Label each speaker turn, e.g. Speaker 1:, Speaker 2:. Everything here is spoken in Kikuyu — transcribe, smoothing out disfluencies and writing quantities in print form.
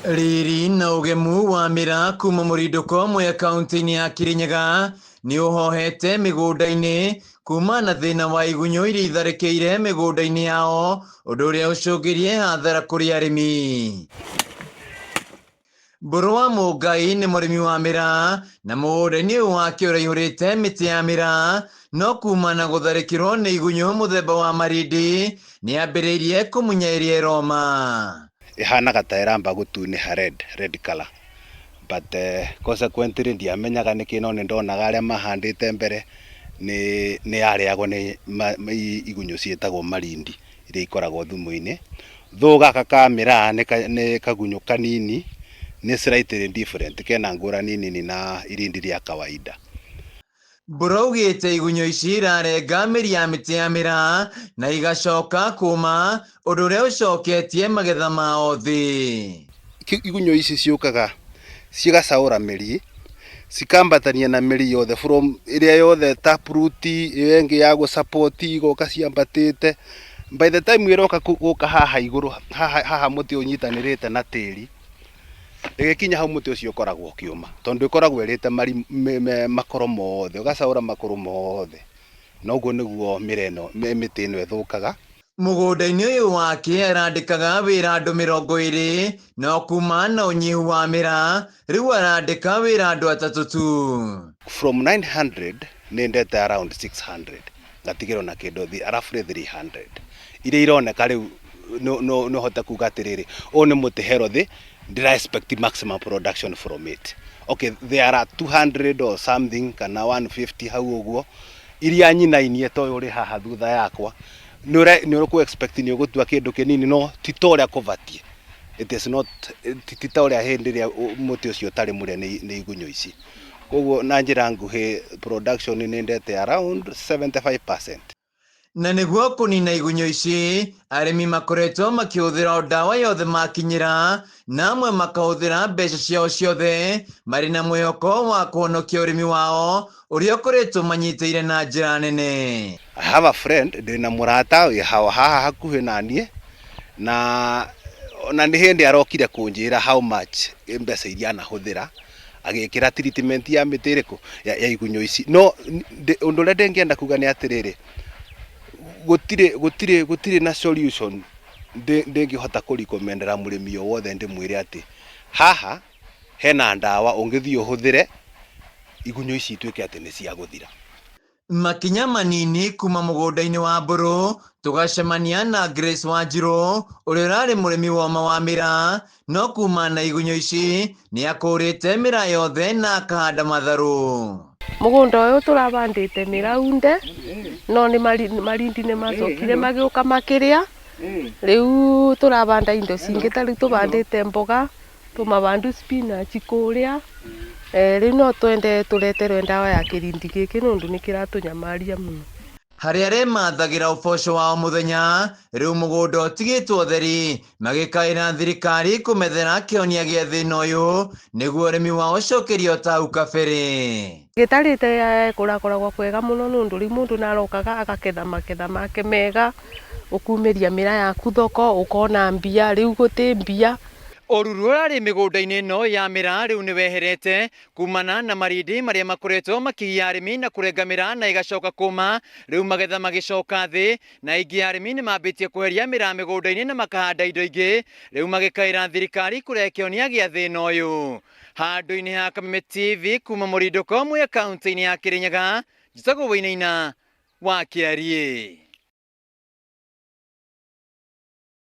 Speaker 1: Riri na ũgemu wa mĩraa kuma mũrindũko Mwea kaunti-inĩ ya Kirinyaga nĩ ũhohete mĩgũnda-inĩ kuma na thĩna wa igunyũ iria itharĩkĩire mĩgũnda-inĩ yao, ũndũ ũrĩa ũcũngĩrie hathara kũrĩ arĩmi. Mbũrũ wa Mũngai nĩ mũrĩmi wa mĩraa na mũgũnda-inĩ ũyũ wake ũraihũrĩte mĩtĩ ya mĩraa, no kuma na gũtharĩkĩrwo nĩ igunyũ mũthemba wa marindi nĩ ambĩrĩirie kũmunya ĩrĩa ĩroma.
Speaker 2: Ĩhanaga ta ĩramba gũtunĩha red, red color but consequently ndiamenyaga nĩkĩ no nĩ ndonaga arĩa mahandĩte mbere nĩ nĩ yarĩagwo nĩ igunyũ ciĩtagwo marindi iria ikoragwo thumu-inĩ. Though gaka ka mĩraa nĩ kagunyũ kanini nĩ slightly different kena ngũrani nini na irindi rĩa kawaida.
Speaker 1: Mbura augĩte igunyũ ici irarenga mĩri ya mĩtĩ ya mĩraa na igacoka kũma, ũndũ ũrĩa ũcoketie magetha mao thĩ.
Speaker 2: Igunyũ ici ciũkaga cigacaũra mĩri, cikambatania na mĩri yothe from ĩrĩa yothe tap root, ĩyo ĩngĩ ya gũ support igoka ciambatĩte. By the time ĩroka gũka haha igũrũ, haha mũtĩ ũnyitanĩrĩte na tĩri, Ĩgĩkinya hau mũtĩ ũcio ũkoragwo ũkĩũma tondũ ĩkoragwo ĩrĩte makoro mothe, ũgacaũra makoro mothe. Na ũguo nĩguo mĩra ĩno, mĩtĩ ĩno ĩthũkaga.
Speaker 1: Mũgũnda-inĩ ũyũ wake arandĩkaga wĩra andũ 20, no kuma na ũnyihu wa mĩraa, rĩu arandĩka wĩra andũ atatũ tu.
Speaker 2: From 900 nĩ ndete around 600 ngatigĩrwo na kĩndũ roughly 300 iria ironeka rĩu no hote kuga atĩrĩrĩ, ũyũ nĩ mũtĩ healthy, ndĩra expect maximum production from it. Okay, there are 200 or something kana 150 hau ũguo iria nyinainie ta ũyũ ũrĩ haha thutha yakwa, nĩ ũkũ expect nĩ ũgũtua kĩndũ kĩnini no ti ta ũrĩa kũbatiĩ. It is not, ti ta ũrĩa hĩndĩ ĩrĩa mũtĩ ũcio ũtarĩ mũrĩe nĩ igunyũ ici. Koguo na njĩra nguhĩ production nĩ ndete around 75%.
Speaker 1: Na nĩguo kũnina igunyũ ici, arĩmi makoretwo makĩhũthĩra o ndawa yothe makinyĩra, na amwe makahũthĩra mbeca ciao ciothe marĩ na mwĩhoko wa kũhonokia ũrĩmi wao ũrĩa ũkoretwo manyitĩire na njĩra nene.
Speaker 2: I have a friend, ndĩ na mũrata wĩ haha hakuhĩ na niĩ, na ona nĩ hĩndĩ arokire kũnjĩra how much mbeca iria anahũthĩra agĩkĩra treatment ya mĩtĩ ĩrĩkũ ya igunyũ ici. No ũndũ ũrĩa ndĩngĩenda kuga nĩ atĩrĩrĩ, gũtirĩ na solution ndĩngĩhota kũ recommend-era mũrĩmi o wothe ndĩmwĩre atĩ haha hena ndawa ũngĩthiĩ ũhũthĩre igunyũ ici ituĩke atĩ nĩ cia gũthira.
Speaker 1: Makinya manini kuma mũgũnda-inĩ wa Mbũrũ tũgacemania na Grace Wanjirũ ũrĩa ũrarĩ mũrĩmi woma wa mĩraa, no kuma na igunyũ ici nĩ akũrĩte mĩraa yothe na akahanda matharũ.
Speaker 3: Mũgũnda ũyũ tũravandĩte mĩraunde no nĩ marindi nĩ macokire magĩũka makĩrĩa. Rĩu tũravanda indo cingĩ ta rĩu tũvandĩte mboga, tũmavandu spinach kũrĩa. Rĩu no twende tũreterwe ndawa ya kĩrindi gĩkĩ nĩũndũ nĩ kĩratũnyamaria mũno.
Speaker 1: Harĩa aremathagĩra ũboco wao mũthenya, rĩu mũgũnda ũtigĩtwo ũtheri, magĩkaĩra thirikari kũmethera kĩhonia gĩa thĩna ũyũ nĩguo ũrĩmi wao ũcokerio ta hau kabere.
Speaker 3: Gĩtarĩte kũrakoragwo kwega mũno nĩũndũ rĩu mũndũ nĩarokaga agaketha maketha make mega, ũkumĩria mĩraa yaku thoko ũkona mbia, rĩu gũtĩ mbia.
Speaker 1: Ũruru ũrarĩ mĩgũnda-inĩ ĩno ya mĩraa rĩu nĩ weherete kumana na marindi marĩa makoretwo makĩgia arĩmi na kũrenga mĩraa na ĩgacoka kũma, rĩu magetha magĩcoka thĩ na aingĩ a arĩmi nĩ mambĩtie kweheria mĩraa mĩgũnda-inĩ na makahanda indo ingĩ, rĩu magĩkaĩra thirikari kũrehe kĩhonia gĩa thĩna ũyũ. Handũ-inĩ ha Kameme TV kuma mũrindũko Mwea kaunti-inĩ ya Kirinyaga, njĩtagwo Wainaina wa Kĩariĩ.